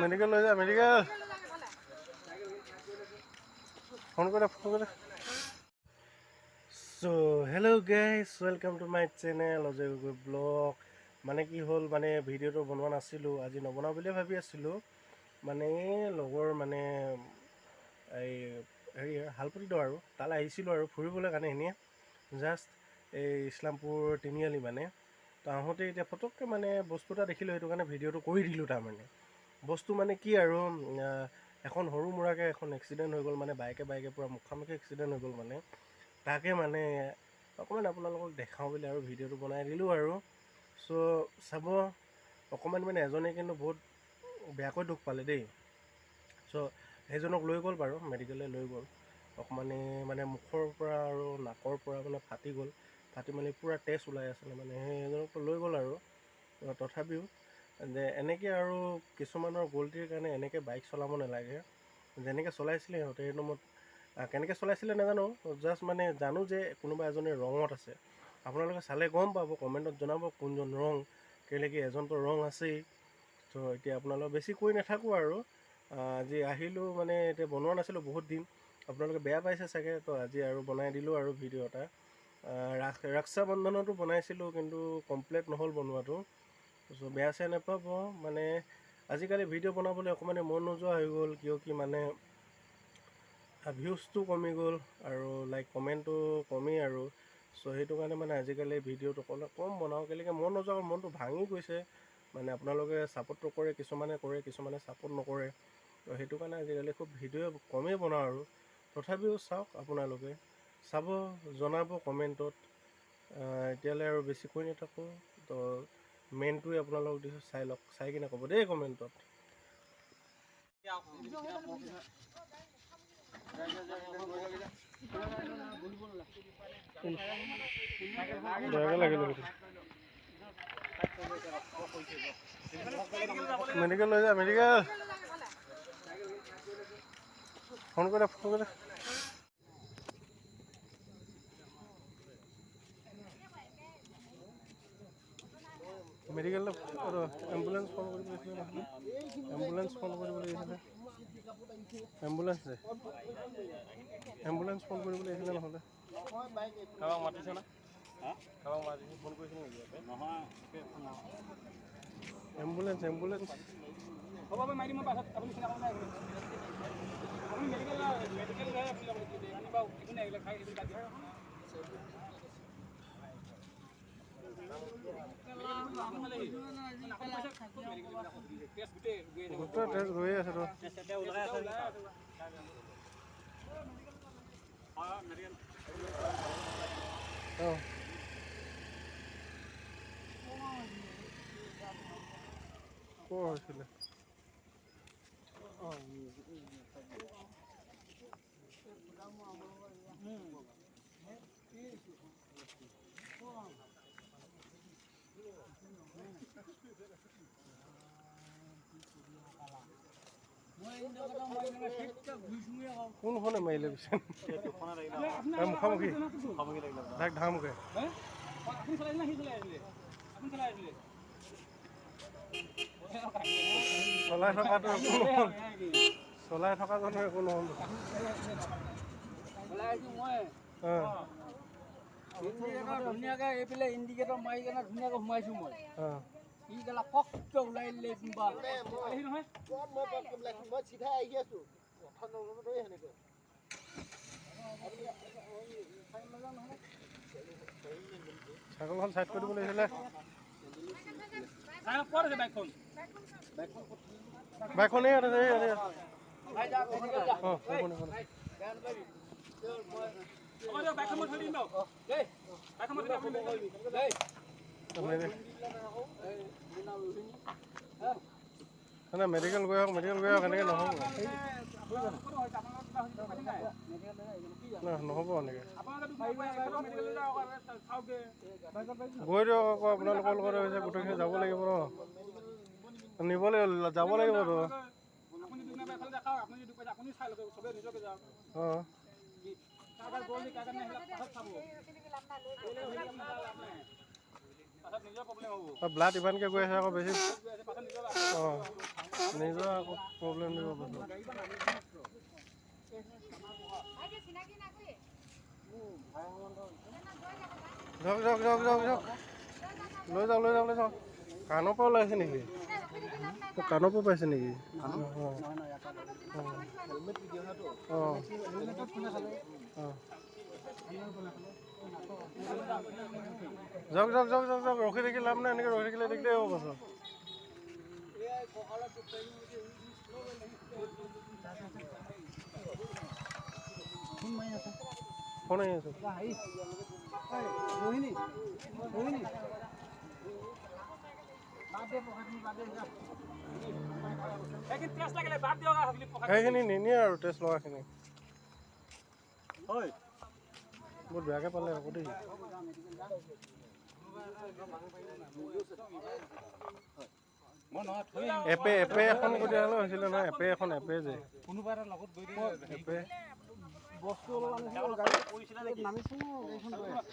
Medical লৈ যা, medical phone কৰে, ফোন কৰে। So hello guys, welcome to my channel Ajay Gogoi blog. মানে কি হ'ল, মানে ভিডিঅ'টো বনোৱা নাছিলোঁ, আজি নবনাওঁ বুলিয়ে ভাবি আছিলোঁ। মানে লগৰ মানে এই হেৰি হালপতিটো আৰু তালৈ আহিছিলোঁ আৰু ফুৰিবলৈ কাৰণে এনেই জাষ্ট এই ইছলামপুৰ তিনিআলি মানে। তো আহোঁতে এতিয়া ফটককৈ মানে বস্তু এটা দেখিলোঁ, সেইটো কাৰণে ভিডিঅ'টো কৰি দিলোঁ। তাৰমানে বস্তু মানে কি আৰু, এখন সৰু সুৰাকৈ এখন এক্সিডেণ্ট হৈ গ'ল, মানে বাইকে বাইকে পূৰা মুখামুখি এক্সিডেণ্ট হৈ গ'ল। মানে তাকে মানে অকণমান আপোনালোকক দেখাওঁ বুলি আৰু ভিডিঅ'টো বনাই দিলোঁ আৰু। চ' চাব অকণমান, মানে এজনে কিন্তু বহুত বেয়াকৈ দুখ পালে দেই। চ' সেইজনক লৈ গ'ল বাৰু মেডিকেললৈ লৈ গ'ল। অকণমানি মানে মুখৰ পৰা আৰু নাকৰ পৰা মানে ফাটি গ'ল, ফাটি মেলি পূৰা তেজ ওলাই আছিলে। মানে সেইজনকতো লৈ গ'ল আৰু। তথাপিও যে এনেকৈ আৰু কিছুমানৰ গলটিৰ কাৰণে এনেকৈ বাইক চলাব নালাগে, যেনেকৈ চলাইছিলে সিহঁতে। সেইটো মই কেনেকৈ চলাইছিলে নাজানো, জাষ্ট মানে জানো যে কোনোবা এজনে ৰঙত আছে। আপোনালোকে চালে গম পাব, কমেণ্টত জনাব কোনজন ৰং, কেলৈ কি এজনতো ৰং আছেই। ত' এতিয়া আপোনালোক বেছি কৈ নাথাকোঁ আৰু। আজি আহিলোঁ, মানে এতিয়া বনোৱা নাছিলোঁ বহুত দিন, আপোনালোকে বেয়া পাইছে চাগে, তো আজি আৰু বনাই দিলোঁ আৰু ভিডিঅ' এটা। ৰক্ষা বন্ধনতো বনাইছিলোঁ, কিন্তু কমপ্লিট নহ'ল বনোৱাটো। চ' বেয়া চেয়া নাপাব। মানে আজিকালি ভিডিঅ' বনাবলৈ অকণমান মন নোযোৱা হৈ গ'ল, কিয় কি মানে ভিউজটো কমি গ'ল আৰু লাইক কমেণ্টটো কমেই আৰু। চ' সেইটো কাৰণে মানে আজিকালি ভিডিঅ'টো অকণ কম বনাওঁ, কেলেকে মন নোযোৱা, মনটো ভাঙি গৈছে। মানে আপোনালোকে ছাপোৰ্টটো কৰে, কিছুমানে কৰে, কিছুমানে ছাপোৰ্ট নকৰে। তো সেইটো কাৰণে আজিকালি খুব ভিডিঅ' কমেই বনাওঁ আৰু। তথাপিও চাওক, আপোনালোকে চাব, জনাব কমেণ্টত। এতিয়ালৈ আৰু বেছি কৈ নাথাকোঁ, তো মেইনটোৱে আপোনালোকক দিছোঁ, চাই লওক, চাই কিনে ক'ব দেই কমেণ্টত। মেডিকেল লৈ যা, মেডিকেল ফোন কৰে, ফোন কৰে। মেডিকেল এম্বুলেঞ্চ ফোন কৰিব লাগিছিলে নহ'লে, এম্বুলেঞ্চ ফোন কৰিব লাগিছিলে, এম্বুলেঞ্চ যে এম্বুলেঞ্চ ফোন কৰিব লাগিছিলে নহ'লে। কাৰোবাক মাতিছে না? কাৰোবাক মাতিছে, ফোন কৰিছিল নেকি? এম্বুলেঞ্চ, এম্বুলেঞ্চ হ'ব, মাৰি দিম পাছত। আপুনি চিন্তা কৰিব নালাগে। আপুনি মেডিকেল মেডিকেল বাৰু একো নাই, এইবিলাক খাই এইবিলাক বাদ দিয়ক। গোটেই তেজ গৈয়ে আছে তো। অঁ, ক'ৰ হৈছিলে? কোনখনে মাৰিলে পিছে? মুখামুখি ধাক ধামকে চলাই থকাটো একো নহ'ল, চলাই থকাজনো একো নহ'ল। ধুনীয়াকৈ এইফালে ইণ্ডিকেটৰ মাৰি কেনে ধুনীয়াকৈ সোমাইছোঁ মই। ই কেলা পককৈ ওলাই দিলে কোনোবা নহয়। মই চিধাই আহি আছোঁ, চাইকেলখন চাইড কৰি দিব লাগিছিলে। বাইকখন বাইকখন এই ইয়াত আছে, এই ইয়াত। অঁ, মেডিকেল গৈ আহক, মেডিকেল গৈ আহক। এনেকৈ নহ'ব, নহ'ব এনেকৈ। গৈ দিয়ক আকৌ, আপোনালোকৰ লগতে হৈছে, গোটেইখিনি যাব লাগিব ন, নিব লাগিব, যাব লাগিবতো। আপুনি দুদিনৰ পৰা এইফালে দেখাওক, আপুনি যদি দুখ পাইছে আপুনি অঁ, ব্লাড ইমানকৈ গৈ আছে আকৌ বেছি। অঁ, নিজৰ আকৌ প্ৰব্লেম দিব পাছত। যাওক যাওক যাওক যাওক যাওক, লৈ যাওক লৈ যাওক লৈ যাওক। কাণৰ পৰা ওলাইছে নেকি? কাণৰ পৰা পাইছে নেকি? অঁ অঁ, যাওক যাওক যাওক যাওক যাওক, ৰখি থাকি লাভ নাই, এনেকৈ ৰখি থাকিলে দিগদাৰ হ'ব পাছত। ফোন আহি আছে। সেইখিনি নিনিয়ে আৰু টেষ্ট লগাখিনি বহুত বেয়াকৈ পালে আকৌ দেই। এপে এপে এখন কৰি দিয়া হ'লে হৈছিলে নহয়, এপে এখন এপে যে এপে বস্তু অলপ আনিছিলোঁ, গাড়ীত নামিছোঁ, গাড়ীখন গৈ আছে।